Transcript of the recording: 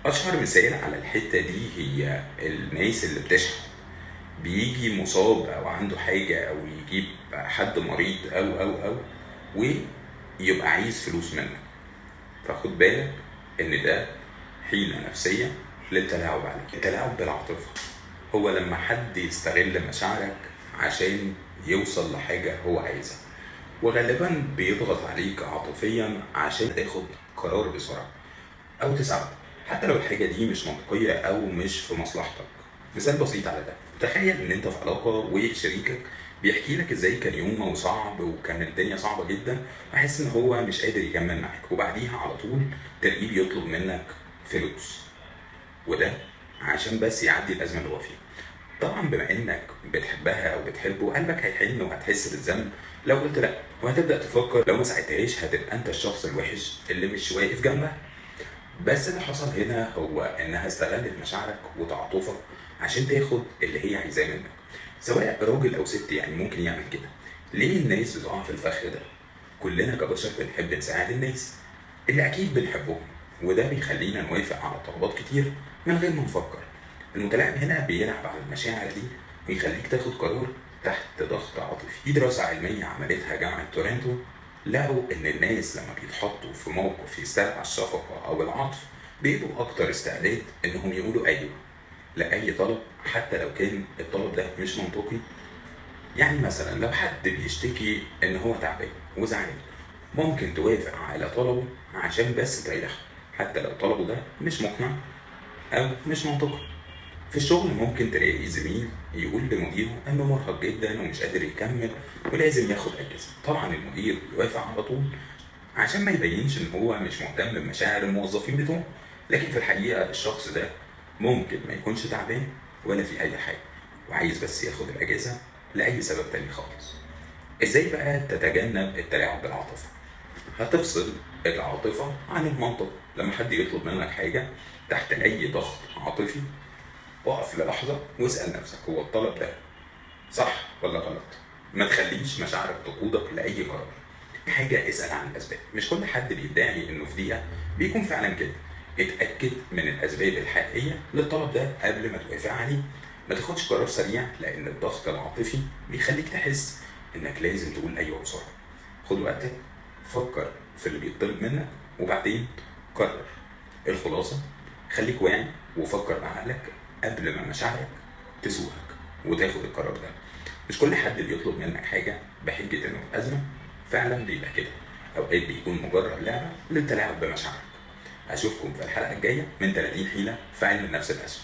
أشهر مثال على الحتة دي هي الناس اللي بتشحت، بيجي مصاب أو عنده حاجة أو يجيب حد مريض أو أو أو ويبقى عايز فلوس منك. فخد بالك إن ده حيلة نفسية للتلاعب عليك. التلاعب بالعاطفة هو لما حد يستغل مشاعرك عشان يوصل لحاجة هو عايزها، وغالبا بيضغط عليك عاطفيا عشان تاخد قرار بسرعة أو تساعده، حتى لو الحاجة دي مش منطقية أو مش في مصلحتك. مثال بسيط على ده، تخيل إن أنت في علاقة وشريكك بيحكي لك إزاي كان يومه صعب وكان الدنيا صعبة جدا، وحس إن هو مش قادر يكمل معاك، وبعديها على طول تلاقيه بيطلب منك فلوس، وده عشان بس يعدي الأزمة اللي هو فيها. طبعا بما انك بتحبها او بتحبه قلبك هيحن وهتحس بالذنب لو قلت لا، وهتبدا تفكر لو ما ساعدتهاش هتبقى انت الشخص الوحش اللي مش واقف جنبها. بس اللي حصل هنا هو انها استغلت مشاعرك وتعاطفك عشان تاخد اللي هي عايزاه منك، سواء راجل او ست. يعني ممكن يعمل كده. ليه الناس بتقع في الفخ ده؟ كلنا كبشر بنحب نساعد الناس اللي اكيد بنحبهم، وده بيخلينا نوافق على طلبات كتير من غير ما نفكر. المتلاعب هنا بيلعب على المشاعر دي ويخليك تاخد قرار تحت ضغط عاطفي. في دراسة علمية عملتها جامعة تورنتو لقوا إن الناس لما بيتحطوا في موقف يستدعى الشفقة أو العطف بيبقوا أكتر استعداد إنهم يقولوا أيوه لأي طلب، حتى لو كان الطلب ده مش منطقي. يعني مثلا لو حد بيشتكي إن هو تعبان وزعلان، ممكن توافق على طلبه عشان بس تريحه، حتى لو طلبه ده مش مقنع أو مش منطقي. في الشغل ممكن تلاقي زميل يقول لمديره انه مرهق جدا ومش قادر يكمل ولازم ياخد اجازه. طبعا المدير بيوافق على طول عشان ما يبينش ان هو مش مهتم بمشاعر الموظفين بتوعه، لكن في الحقيقه الشخص ده ممكن ما يكونش تعبان ولا في اي حاجه، وعايز بس ياخد الاجازه لاي سبب تاني خالص. ازاي بقى تتجنب التلاعب بالعاطفه؟ هتفصل العاطفه عن المنطق. لما حد يطلب منك حاجه تحت اي ضغط عاطفي، اقف للحظة واسأل نفسك هو الطلب ده صح ولا غلط؟ ما تخليش مشاعرك تقودك لأي قرار. حاجة اسأل عن الأسباب. مش كل حد بيدعي إنه في دقيقة بيكون فعلا كده. اتأكد من الأسباب الحقيقية للطلب ده قبل ما توافق عليه. ما تاخدش قرار سريع، لأن الضغط العاطفي بيخليك تحس إنك لازم تقول أيوه بسرعة. خد وقتك، فكر في اللي بيطلب منك، وبعدين قرر. الخلاصة، خليك واعي وفكر بعقلك قبل ما مشاعرك تسوقك وتاخد القرار ده. مش كل حد بيطلب منك حاجة بحجة انه في أزمة فعلا بيبقى كده. أوقات بيكون مجرد لعبة للتلاعب بمشاعرك. أشوفكم في الحلقة الجاية من 30 حيلة في علم النفس الأسود.